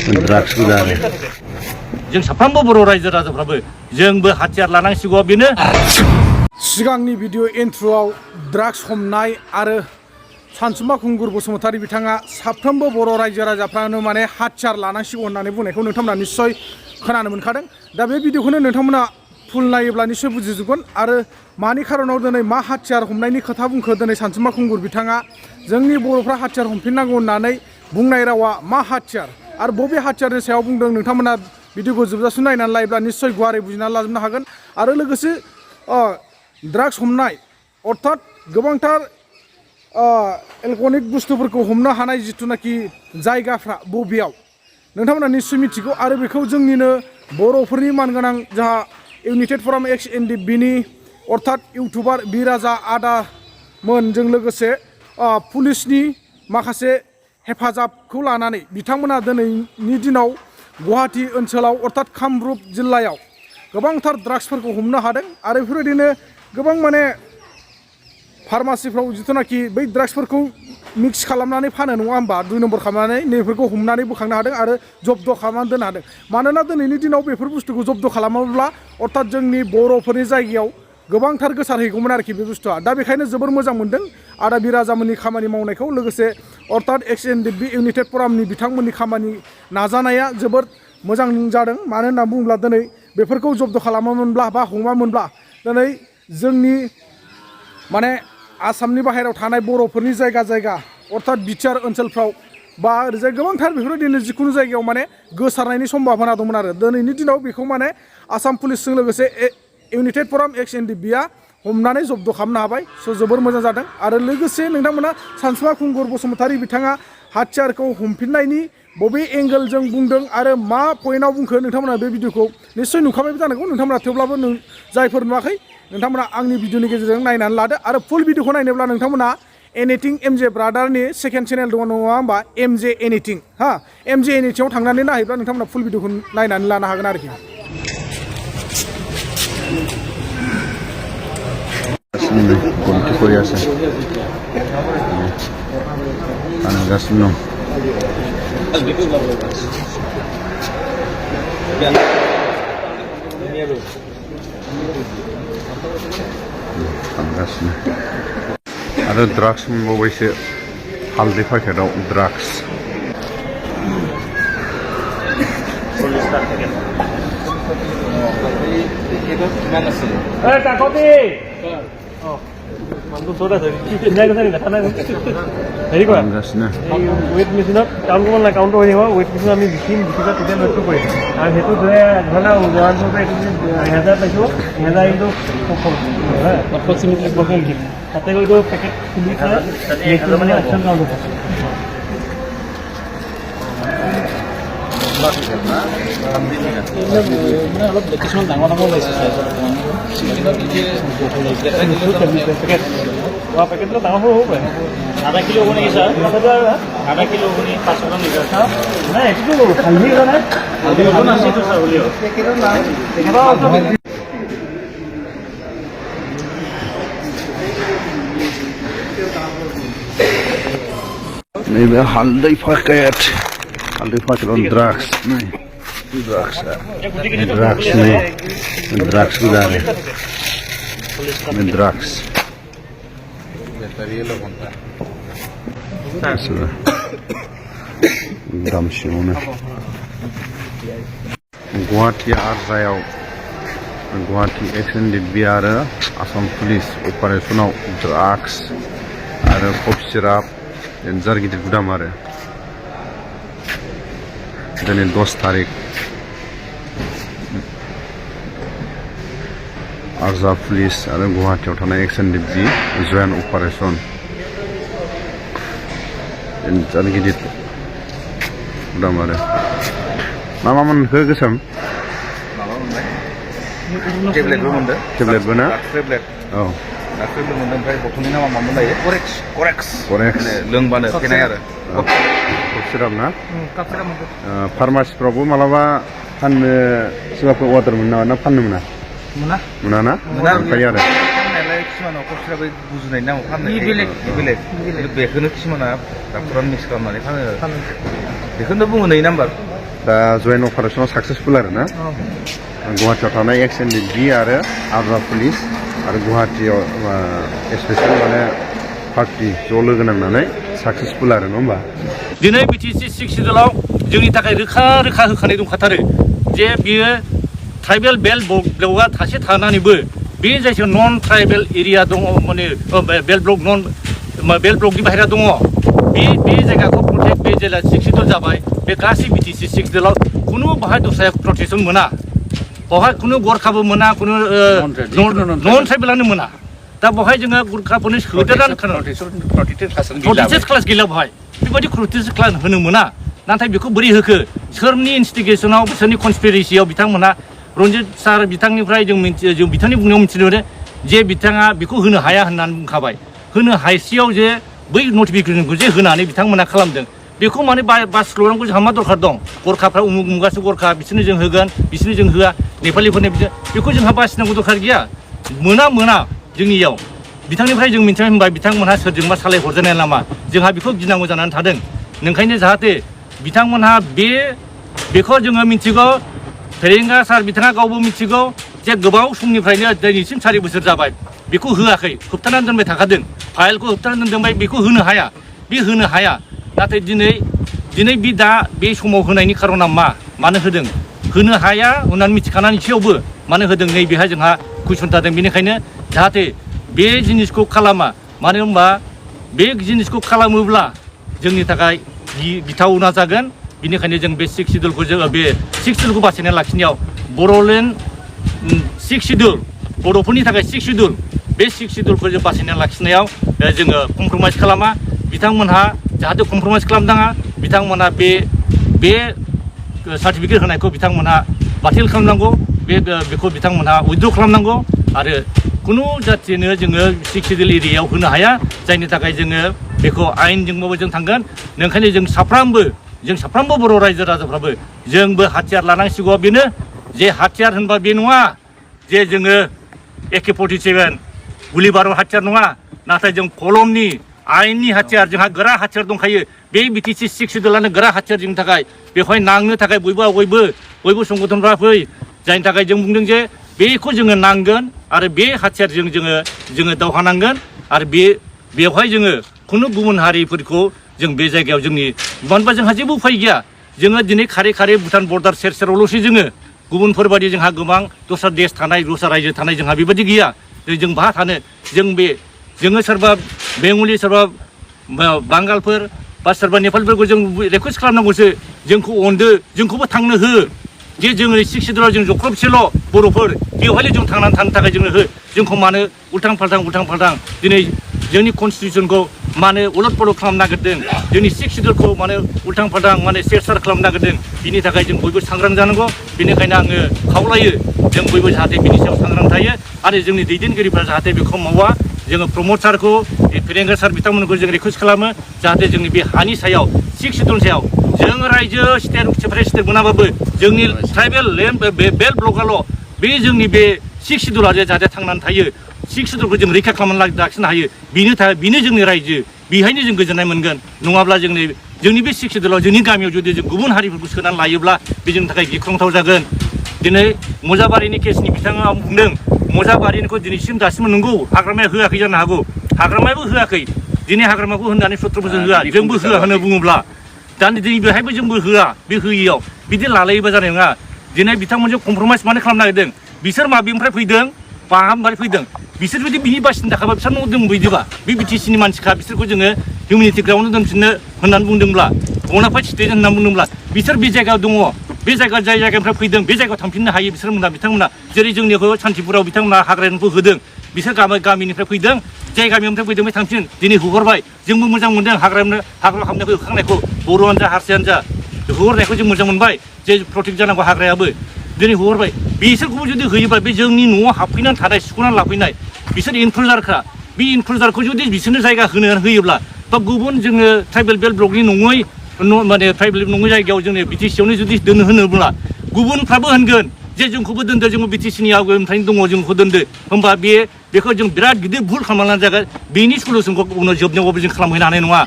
Drugs आरो जों साफ्रोमबो बर' रायजो राजाफ्राबो जोंबो हाथियार लानांसिगौ बेनो सिगांनि भिडिअ इन्ट्र'आव ड्राग्स हमनाय आरो सानसुमा खुंगुर बसुमतारी बिथाङा साफ्रोमबो बर' रायजो राजाफ्रानो माने हाथियार लानांसिगौ होननानै बुंनायखौ नोंथांमोना निस्सय खोनानो मोनखादों। दा बे भिडिअखौनो नोंथांमोना फुल नायोब्ला निस्सय बुजिजोबगोन आरो मानि खारनाव दिनै मा हाथियार हमनायनि खोथा बुंखो दिनै सानसुमा खुंगुर बिथाङा जोंनि बर'फ्रा हाथियार हमफिननांगौ होननानै बुंनाय रावा मा हाथियार आरो बबे हाथियारनि सायाव बुंदों नोंथांमोना भिडिअखौ जोबजासिम नायनानै लायोब्ला निस्सय गुवारै बुजिनानै लाजोबनो हागोन। आरो लोगोसे ड्राग्स हमनाय अर्थात गोबांथार एलक'निक बुस्थुफोरखौ हमनो हानाय जिथुनाखि जायगाफ्रा बबेयाव नोंथांमोना निस्सय मिथिगौ आरो बेखौ जोंनिनो बर'फोरनि मानगोनां जोंहा इउनाइटेड फराम एक्स एनडिएफबिनि अर्थात इउटुबार बिराजा आदामोनजों लोगोसे पुलिसनि माखासे हेफाजाबखौ लानानै बिथांमोना दिनैनि दिनाव गुवाहाटी ओनसोलाव अर्थात कामरुप जिल्लायाव गोबांथार ड्राग्सफोरखौ हमनो हादों आरो बेफोरबायदिनो गोबां माने फार्मासिफ्राव जिथुनाखि बै ड्राग्सफोरखौ मिक्स खालामनानै फानो नङा होमबा 2 नम्बर खालामनानै नैफोरखौ हमनानै बोखांनो हादों आरो जब्द' खालामनानै दोननो हादों। मानोना दिनैनि दिनाव बेफोर बुस्थुखौ जब्द' खालामोब्ला अर्थात जोंनि बर'फोरनि जायगायाव गोबांथार गोसारहैगौमोन आरोखि बे बुस्थुआ। दा बेखायनो जोबोर मोजां मोनदों आदा बिराजामोननि खामानि मावनायखौ लोगोसे अर्थात एक्स एनडिएफबि इउनाइटेड फरामनि बिथांमोननि खामानि नाजानाया जोबोद मोजां जादों। मानो होनना बुङोब्ला दिनै बेफोरखौ जब्द' खालामामोनब्ला बा हमामोनब्ला दिनै जोंनि माने आसामनि बाहेरायाव थानाय बर'फोरनि जायगा जायगा अर्थात बिटिआर ओनसोलफ्राव बा ओरैजाय गोबांथार बेफोरबायदिनो जिखुनु जायगायाव माने गोसारनायनि सम्भाबना दंमोन आरो दिनैनि दिनाव बेखौ माने आसाम पुलिसजों लोगोसे इउनाइटेड फराम एक्स एनडिएफबिआ हमनानै जब्द' खालामनो हाबाय। स' जोबोर मोजां जादों आरो लोगोसे नोंथांमोना सानसुमा खुंगुर बसुमतारी बिथाङा हाथियारखौ हमफिननायनि बबे एंगोलजों बुंदों आरो मा पइन्टआव बुंखो नोंथांमोना बे भिडिअखौ निस्सय नुखाबायबो जानांगौ। नोंथांमोना थेवब्लाबो जायफोर नुवाखै नोंथांमोना आंनि भिडिअनि गेजेरजों नायनानै लादो आरो फुल भिडिअखौ नायनोब्ला नोंथांमोना एनिथिं एमजे ब्रादारनि सेकेन्ड चेनेल दङ नङा होमबा एमजे एनिथिं एमजे एनिथिंआव थांनानै नायहैब्ला नोंथांमोना फुल भिडिअखौ नायनानै लानो हागोन आरोखि। आरो ड्राग्स मोनबावबायसो हालदै पेकेटआव ड्राग्स মানুহ চোৰ আছে চিনাই গৈছে নেকি দেখা নাই হেৰি কৰা ৱেইট মেচিনত কাউণ্ট কৰিব নালাগে কাউণ্ট হৈ থাকিব ৱেইট মেচিনত আমি বিকিম বিকিবা তেতিয়া ৱেইটটো কৰিম আৰু সেইটো ধৰে ধৰণে উদাহৰণ স্বৰূপে এইটো যদি 1000 পাইছোঁ 1000 ইনটু এপ্ৰক্সিমেটলি বৰকম দিম তাতে এইটো পেকেট খুলি খাই এইটো মানে একশ্যন কাউণ্ট হ'ব। মানে অলপ কিছুমান ডাঙৰ ডাঙৰ ওলাইছে পেকেটটো ডাঙৰ সৰু হ'ব পাৰে আধা কিলো হ'ব নেকি ছাৰ আধা কিলো হ'ব নেকি 500 গ্ৰাম লিটাৰ নাই এইটোতো হালধি নাই হালধি হ'ব নাছিতো ছাৰ হ'লেও পেকেটৰ নাই neybe halday paket on drugs drugs gudare drugs damşimone Guwahati Arzayaw Guwahati XNDB आरो आसाम पुलिस अपारेशनाव ड्राग्स आरो कफ सिराप डेन्जार गिदिर गुदाम आरो दिनै 10 तारिख आरजा पुलिस आरो गुवाहाटीयाव थानाय XNDB जयेन्ट अपारेशन डेन्जार गिदिर गुदाम आरो मा मोनखो गोसोम टेब्लेटबो मोनदों टेब्लेटबो ना टेब्लेट औ टेब्लेट मोनदों ओमफ्राय बथलनि नामा मामोन लायो करेक्स लोंबानो फेनाय आरो कफ सिराप ना फार्मासिफ्रावबो मालाबा फाननो सोरबाफोर अर्डार मोनो ना फाननो मोना ना मोनखायो आरो फाननायालाय किसुमानाव कफ सिराप गुजुनायनि नामाव फाननो बेलेग बेखौनो किसुमाना डाक्टरानो मिक्स खालामनानै फानो बेखौनो बुङो 2 नाम्बार दा जयेन्ट अपारेसनाव साक्सेसफुल आरो ना गुवाहाटियाव थानाय XNDB आरो आबहा पुलिस आरो गुवाहाटियाव स्पेसियेल माने पार्टि ज' लोगो नांनानै साक्सेसफुल आरो नङा होमबा दिनै BTC 6 सिडुलाव जोंनि थाखाय रोखा रोखा होखानाय दंखाथारो जे बियो ट्राइबेल बेल्ट ब्लकआ थासे थानानैबो बे जायगायाव नन ट्राइबेल एरिया दङ माने बेल्ट ब्लक नन बेल्ट ब्लकनि बाहेरा दङ बे जायगाखौ प्रटेक्ट बे जेला 6 सिडुल जाबाय बे गासै BTC 6 सिडुलाव खुनु बाहाय दस्रा प्रटेक्सन मोना बावहाय खुनु गरखाबो मोना खुनु नन ट्राइबेलानो मोना दा बावहाय जोङो गुरखाफोरनि सोदेरनानै प्रटेक्टेड क्लास गैला बावहाय बेबायदि प्रटेक्टेड क्लास होनो मोना नाथाय बेखौ बोरै होखो सोरनि इनस्टिगेसनाव सोरनि कनस्पिरेसियाव बिथांमोनहा रन्जित सार बिथांनिफ्राय जों बिथांनि बुंनायाव मिथिनो मोनो जे बिथाङा बेखौ होनो हाया होननानै बुंखाबाय होनो हायसेयाव जे बै नटिफिकेसनखौ जे होनानै बिथांमोना खालामदों बेखौ माने बासिख्ल'नांगौ जोंहा मा दरखार दं गरखाफ्रा उमुग मुगासो गरखा बिसोरनो जों होगोन बिसोरनो जों होआ नेपालिफोरनो बेखौ जोंहा बासिनांगौ दरखार गैया मोना जोंनियाव बिथांनिफ्राय जों मिथिनो मोनबाय बिथांमोनहा सोरजोंबा सालाय हरजानाय नामा जोंहा बेखौ गिनांगौ जानानै थादों नोंखायनो जाहाथे बिथांमोनहा बेखौ जोङो मिथिगौ फेरेंगा सार बिथाङा गावबो मिथिगौ जे गोबाव समनिफ्रायनो दिनैसिम 4 बोसोर जाबाय बेखौ होआखै होबथानानै दोनबाय थाखादों फाइलखौ होबथानानै दोनबाय बेखौ होनो हाया नाथाय दिनै बे समाव होनायनि खारना मानो होदों होनो हाया होननानै मिथिखानानैसेयावबो मानो होदों नै बेहाय जोंहा कुइसन थादों बेनिखायनो जाहाथे बे जिनिसखौ खालामा मानो होनबा बे जिनिसखौ खालामोब्ला जोंनि थाखाय गिथावना जागोन बेनिखायनो जों बे 6 सिडुलखौ बे 6 सिडुलखौ बासायना लाखिनायाव बर'लेण्ड 6 सिडुल बर'फोरनि थाखाय 6 सिडुल बे 6 सिडुलखौ जों बासायना लाखिनायाव जोङो कमप्रमाइज खालामा बिथांमोनहा जाहाथे कमप्रमाइज खालामनाङा बिथांमोनहा बे सार्टिफिकेट होनायखौ बिथांमोनहा बातिल खालामनांगौ बेखौ बिथांमोनहा उइथड्र खालामनांगौ आरो खुनु जाथिनो जोङो 6 सिडुल एरियायाव होनो हाया जायनि थाखाय जोङो बेखौ आयेनजोंबाबो जों थांगोन ओंखायनो जों साफ्रोमबो बर' रायजो राजाफ्राबो जोंबो हाथियार लानांसिगौ बेनो जे हाथियार होनबा बे नङा जे जोङो AK-47 गुलि बारुद हाथियार नङा नाथाय जों कलमनि आयेननि हाथियार जोंहा गोरा हाथियार दंखायो बे BTC 6 सिडुलानो गोरा हाथियार जोंनि थाखाय बेवहाय नांनो थाखाय बयबो संगठनफ्रा फै जायनि थाखाय जों बुंदों जे बेखौ जोङो नांगोन आरो बे हाथियारजों जोङो दावहा नांगोन आरो बेवहाय जोङो खुनु गुबुन हारिफोरखौ जों बे जायगायाव जोंनि मानोबा जोंहा जेबो उफाय गैया जोङो दिनै खारै भुटान बर्डार सेरावल'सो जोङो गुबुनफोरबायदि जोंहा गोबां दस्रा देश थानाय दस्रा रायजो थानाय जोंहा बेबायदि गैया जों बहा थानो जोङो सोरबा बेंगलि सोरबा बांगालफोर बा सोरबा नेपालफोरखौ जों रिकुवेस्ट खालामनांगौसो जोंखौ अनदो जोंखौबो थांनो हो जे जोङो 6 सिडुलाव जों जख्रबसेल' बर'फोर बेवहायल' जों थांनानै थानो थाखाय जोंनो हो जोंखौ मानो उल्थां फाल्थां दिनै जोंनि कनस्टिटिउसनखौ मानो उलट पलट खालामनो नागिरदों जोंनि 6 सिडुलखौ मानो उल्थां फाल्थां माने सेर खालामनो नागिरदों बिनि थाखाय जों बयबो सांग्रां जानांगौ बेनिखायनो आङो खावलायो जों बयबो जाहाथे बिनि सायाव सांग्रां थायो आरो जोंनि दैदेनगिरिफ्रा जाहाथे बेखौ मावा जोङो प्रमद सारखौ फेरेंगा सार बिथांमोनखौ जों रिकुवेस्ट खालामो जाहाथे जोंनि बे हानि सायाव 6 सिडुल सायाव जों रायजो सेपारेट स्टेट मोनाबाबो जोंनि ट्राइबेल बेल्ट ब्लकआल' बे जोंनि बे 6 सिडुला जाहाथे थांनानै थायो 6 सिडुलखौ जों रैखा खालामनानै लाखिनो हायो बेनो जोंनि रायजो बेहायनो जों गोजोननाय मोनगोन नङाब्ला जोंनि बे 6 सिडुलाव जोंनि गामियाव जुदि जों गुबुन हारिफोरखौ सोनानै लायोब्ला बे जोंनि थाखाय गिख्रंथाव जागोन दिनै मजाबारिनि केसनि बिथाङा बुंदों मजाबारिनिखौ दिनैसिम दासिमबो नंगौ हाग्रामाया होआखै जानो हागौ हाग्रामायाबो होआखै दिनै हाग्रामाखौ होननानै सत्र'बोजों होआ जोंबो होआ होनना बुङोब्ला दा दिनै बेहायबो जोंबो होआ बे होयियाव बिदि लालायोबा जानाय नङा दिनै बिथांमोनजों कमप्रमाइज मानो खालामनो नागिरदों बिसोर माबेनिफ्राय फैदों फाहामनिफ्राय फैदों बिसोर जुदि बिनि बासिनो थाखायबा बिसोर न' दं बिदिबा बे BTCनि मानसिखा बिसोरखौ जोङो हिउमेनिटि ग्राउन्डआव दोनफिननो होननानै बुंदोंब्ला बनाफाइड स्टेट होननानै बुंदोंब्ला बिसोर बे जायगायाव दङ बे जाय जायगानिफ्राय फैदों बे जायगायाव थांफिननो हायो बिथांमोना जेरै जोंनिखौ सान्तिपुराव बिथांमोना हाग्रानिखौ होदों बिसोर गामिनिफ्राय फैदों जाय गामिनिफ्राय फैदों बे थांफिन दिनै हगारबाय जोंबो मोजां मोनदों हाग्रा हाबनायखौ होखांनायखौ बर'आनो जा हारसायानो जा हगारनायखौ जों मोजां मोनबाय जे प्रटेक्ट जानांगौ हाग्रायाबो दिनै हगारबाय बिसोरखौबो जुदि होयोबा बे जोंनि न'आव हाबफैनानै थानाय सिख'नानै लाफैनाय बिसोर इनक्लुजारखा बे इनक्लुजारखौ जुदि बिसोरनो जायगा होयोब्ला बा गुबुन जोङो ट्राइबेल बेल्ट ब्लकनि नङै माने ट्राइबेल नङै जायगायाव जोंनि BTCआवनो जुदि दोनो होनोब्ला गुबुनफ्राबो होनगोन जे जोंखौबो दोनदो जोंबो BTCनि आवगायनिफ्रायनो दङ जोंखौ दोनदो होमबा बेखौ जों बिराद गिदिर भुल खालामनानै जागोन बेनि सलुसनखौ उनाव जोबनायावबो जों खालामहैनो हानाय नङा